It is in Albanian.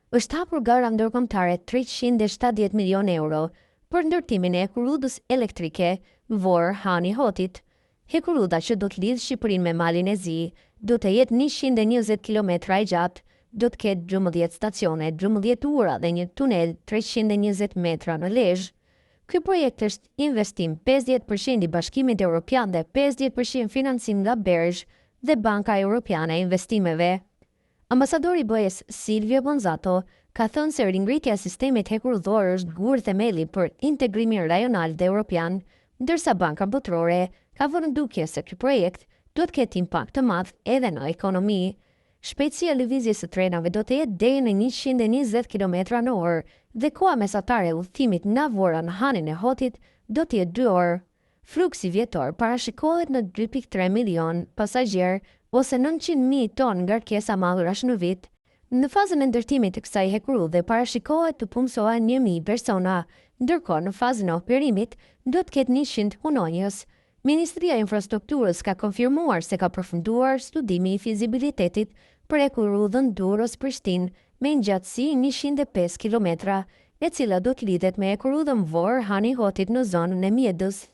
Është hapur gara ndërkombëtare 370 milionë euro për ndërtimin e hekurudhës elektrike Vorë Hani Hotit. Hekurudha që do të lidhë Shqipërinë me Malin e Zi do të jetë 120 kilometra e gjatë, do të ketë 12 stacione, 12 ura dhe një tunel 320 metra në Lezhë. Ky projekt është investim 50% i Bashkimit Europian dhe 50% financim nga BERZH dhe Banka Europiane e Investimeve. Ambasadori i BE-së Silvio Gonzato ka thënë se ringritja e sistemit hekurudhor është gur themeli për integrimin rajonal dhe europian, ndërsa Banka Botërore ka vënë në dukje se ky projekt do të ketë impakt të madh edhe në ekonomi. Shpejtësia e lëvizjes së trenave do të jetë deri në 120 kilometra në orë dhe koha mesatare e udhëtimit nga Vora në Hanin e Hotit do të jetë 2 orë. Fluksi vjetor parashikohet në 2.3 milion pasagjerë ose 900.000 ton ngarkesa mallrash në vit. Në fazën e ndërtimit të kësaj hekurudhe parashikohet të punësohen 1000 persona, ndërkohë në fazën e operimit do të ketë 100 punonjës. Ministria e Infrastrukturës ka konfirmuar se ka përfunduar studimi i fizibilitetit për hekurudhën Durrës-Prishtinë me një gjatësi 105 kilometra, e cila do të lidhet me hekurudhën Vorë Hani Hotit në zonën e Mjedës.